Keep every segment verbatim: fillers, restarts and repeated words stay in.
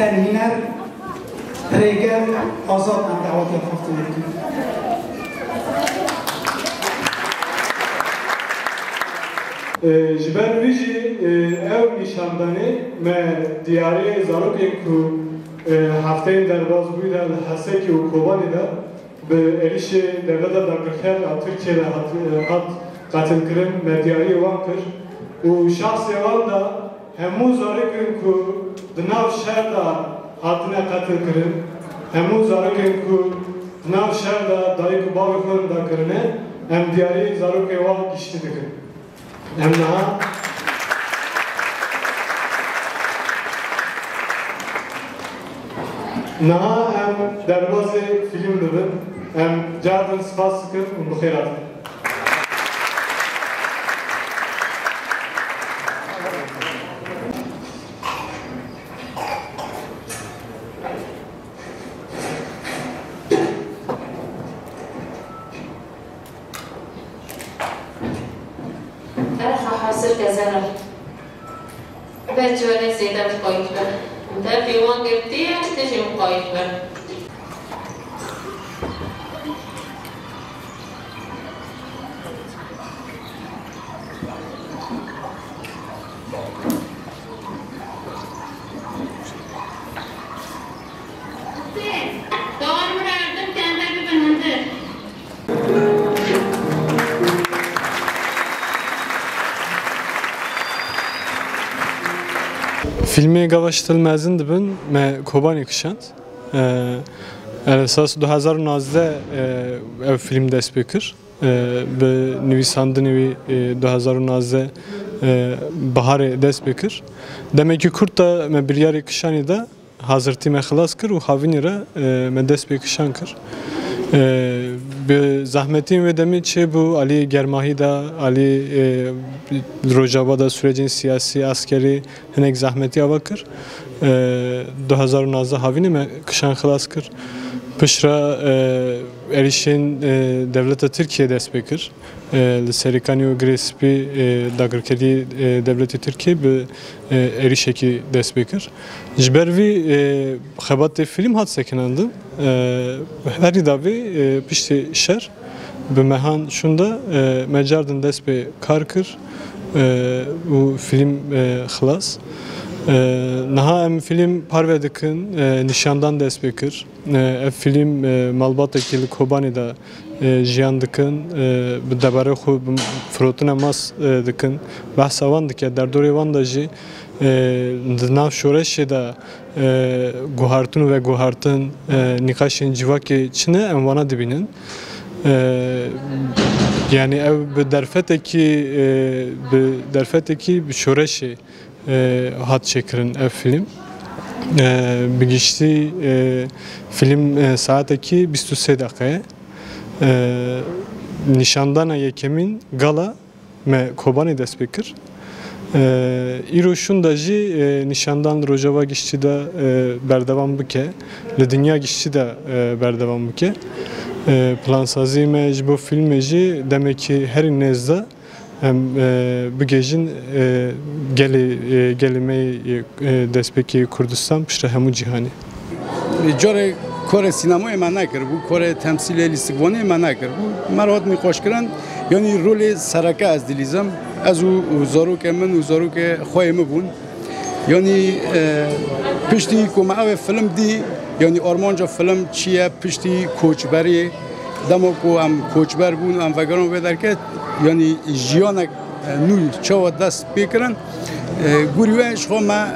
Hîner, Rêger Azad em dawetiya xwe dikin. E, ji ber wî jî, e, ew nîşandanê me diyariyê zarokên ku, e, hefteyên derbas bûyî de li Hesekê û Kobanê de bi êrîşê dewleta dagirker a Tirkiyê de hat, hat qetilkirin, me diyariyê wan kir û şexsê wan de hemû zarokên ku di nav şer de hatine qetilkirin, hemû zarokên ku di nav şer de dayik û bavê xwe linda kirine, em diyarî zarokê wan giştî dikin. Em niha, niha em derbazê fîlm dibin. Em caran din spas dikin û bi xêr hatin. Erxa hasil kezena. Ve çare zêde muqayît be. Te pêwan girtiye, tu jî muqayît be. Filmê gava ji til mezin dibin, me Kobanê kişand. Ee, esas du hezar û nozdeh, e, ev film dest pê kir. E, bi nivîsandinê wî, e, du hezar û nozdeh, e, biharê dest pê kir. Demekî kurt de me biryarê kişanê de hazirtî me xilas kir û havînê re, e, me dest pê kişan kir. E, bi zehmetiyên wê demê çêbû, alî germahî de, alî, e, Rojava de, sürecên siyasî, eskerî, hinek zehmetî ava kir. E, du hezar û nozdeh havînê me kişan xilas kir. Piştre, e, êrîşên, e, dewleta Tirkiye dest pê kir. E, li Serêkanî û Girê Spî, e, dagirkerî, e, dewletê Tirkiye bi, e, êrîşekî dest pê kir. Ji ber vî, e, xebatê fîlm hat sekinandin. E, herî davê, e, piştê şer, bi mehan şûnde, e, me cardin dest pê kar kir, e, û fîlm, e, xilas. E, niha em fîlm parve dikin, e, nîşandan dest pê kir. E, ev fîlm, e, malbatekî li Kobanê de, e, jiyan dikin, e, bi debarê xwe bi firotina mas, e, dikin. Behsa wan dike, derdorê wan de jî, e, di nav şoreşê de, e, guhartin û veguhartin, e, nîqaşên civakê çi ne, em wana dibînin. E, yanî ew bi derfetekî, e, bi derfetekî bi şoreşê, e, hat çêkirin ev fîlm. E, bi giştî, e, fîlm, e, saetekî bîst û sê deqe ye. E, nîşandana yekemîn gala me Kobanê dest pê kir. E, îro şûnda jî, e, nîşandan li Rojava giştî de, e, berdewam bike, li dinya giştî de, e, berdewam bike. E, plansazî me ji bo fîlmê jî demekî herî nêz de em, e, bigihîjin, e, gelê, e, gelê me yê, e, destpêkê Kurdistan piştre hemû cîhanê. Carê korê sînemayê me nekiribû, korê temsîlê lîstikvanê me nekiribû. Me re hat nîqaşkirin, yanî rolê sereke ez dilîzim. Ez û, û zarokê min û zarokê xweyê min bûn. Yanî, e, piştî ku me ew ê film dî, yanî armanca film çi ye, piştî koçberiyê, dema ku em koçber bûn, em vegeran vê derket, yanî jiyanek, e, nû çawa dest pê kirin, e, gurî we ji xwe me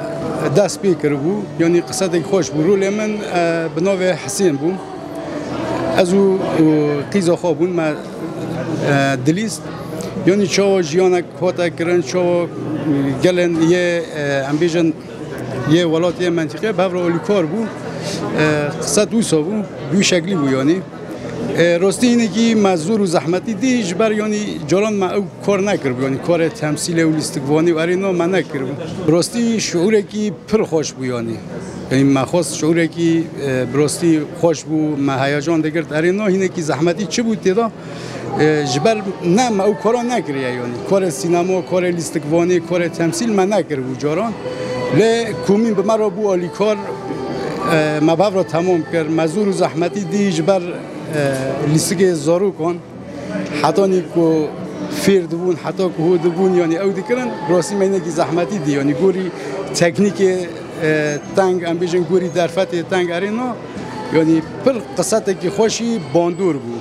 dest pê kiribû. Yanî qisetek xweş bû. Rolê min, e, bi navê Hisên bû. Ez û, û qîza xwe bûn, me, e, dilîst. Yanî çawa jiyanek hate kirin, çawa, e, gelên yê, e, em bêjin, yê welatê, yê mentîqê bi hev re alîkar bû. E, qised wisa bû, bi wî şeklî bû yanî. E, rastî hinekî me zor û zehmetî dî, ji ber yanî caran me ew kar nekiribû, yanî karê temsîlê û lîstikvanî û erê na me nekiribû. Bi rastî şiûrekî pir xweş bû yanî. Yanî me xwest şiûrekî, e, bi rastî xweş bû, me heyecan digirt. Erê na hinekî zehmetî çi bû tê de? E, ji ber ne me ew kara nekiriye yanî. Karê sînema, karê lîstikvanê, karê temsîl me nekiribû caran. Lê komîn bi me re bû alîkar, E, me bi hev re temam kir. Me zor û zehmetî dî ji ber, e, lîstikê zarokan. Hetanî ku fêr dibûn, heta ku hû dibûn, yanî ew dikirin, rastî meynekî zehmetî dî. Yanî gorî teknîkê, e, teng, em bêjin gorî derfetê teng erê na, yanî pir qisetekî xweşî bandor bû.